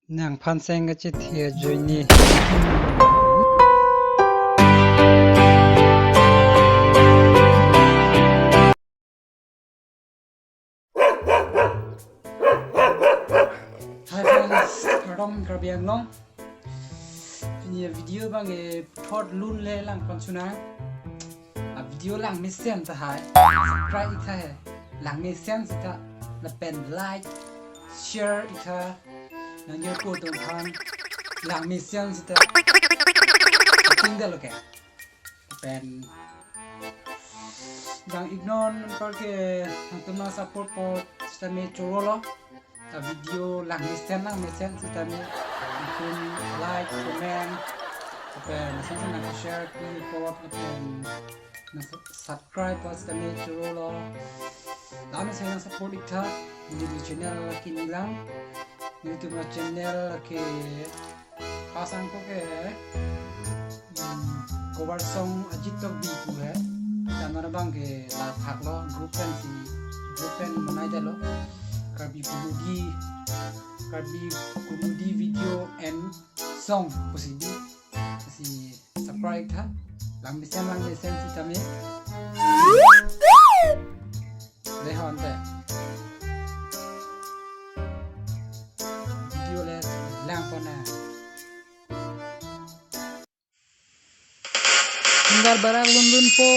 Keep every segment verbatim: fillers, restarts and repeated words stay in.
Nangphan seng kachethe ajoine. Hi friends, kardom Karbi Anglong. Pini avideo abang ke puthot lun le langpon chuna. Avideo langmesen tahai, subscribe ik tha he. Langmesen seta lapen like, share ik tha. Nang yo ko tong than langmesen seta. Ting dalo ke. Pen jang ignon parke nangtum nang support po sitame choro lo. Avideo langmesen langmesen sitame nangtum like, comment, pen nangtum nang share pi po, pen nang subscribe po sitame choro lo. Langmesen nang support ik tha. Neli channel lake neli lang. Nelitum achannel lake pasang ko ke, hmm, cover song Ajit Tokbi pu he. Channel abang ke lathak lo, group pen si, group pen monai dalo. Karbi Comedy, Karbi Comedy Video and Song pusi bi. Si subscribe tha. Langmesen langmesen sitame. Dei ho ante. Video le langpon na. Hinggar barak lun lun po.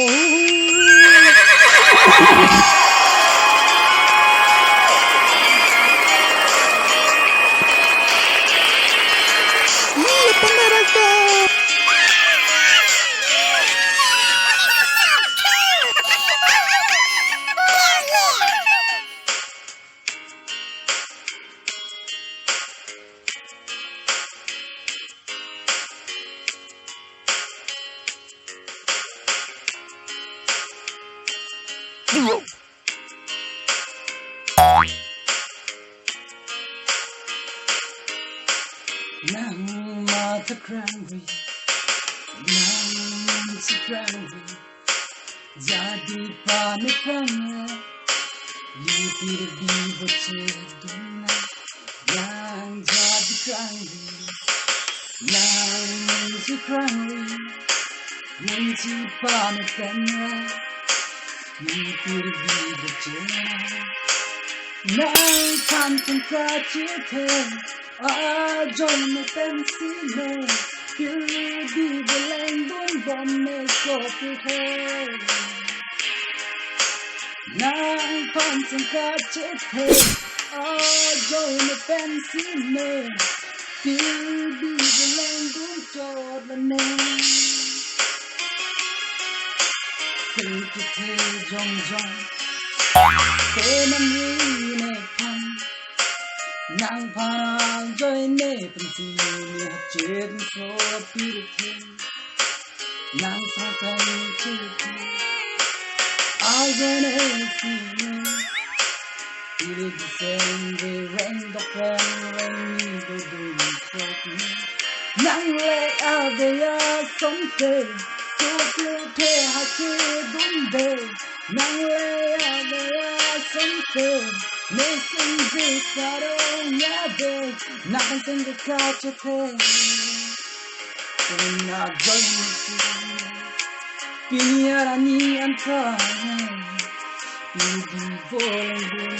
Nang ma ta krangri, nang ma ta krangri, jadi panik krang, lipir di boche dun, nang jadi krangri, nang ma ta krangri, nang si panik krang, lipir di boche, nangphan seng kachethe ajoine pensi me, pir di beleng dun bom me ko pu he. Nangphan seng kachethe ajoine pensi me, pir di beleng dun chot lane. Seng chethe jongjong, penang ri nephan. Nangphan ajoine pensi me hachet so pirthe. Nang sang sang chethe ajoine si me, pir di seng re reng dok reng reng ni do dun chot ni. Nang le ave asonte, so pirthe hachet dunde. Nang le ave asonte, ne seng je karong ya de, nang seng je kachethe. Pini ajoine si, pini arni antar, pini di bolong dun,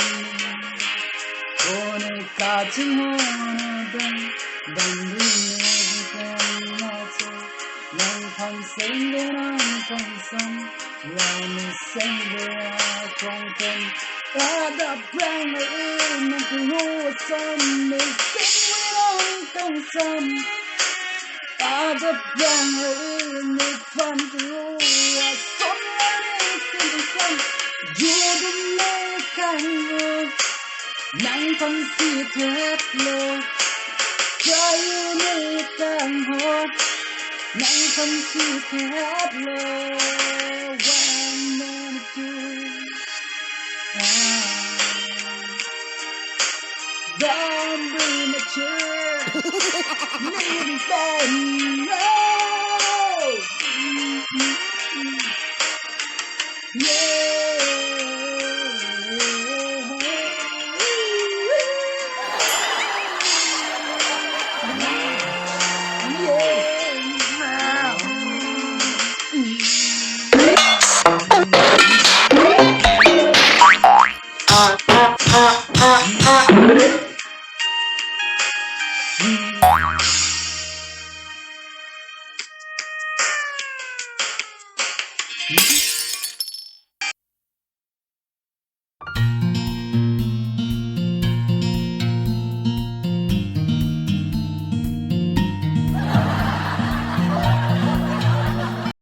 bone kaching hona dang, dang dun ne dun pen na so, nangphan seng de nangphan seng, la ne seng de a krong pen, adap rang e nang kuru ason, ne seng de nangphan seng. Adap rang e nephan kuru ason, la ne seng de seng, judum ne kang o, nangphan si thep lo, kayu ne kang ho, nangphan si thep lo, one and two. Ah. Don't be mature. Need to say no. Yeah.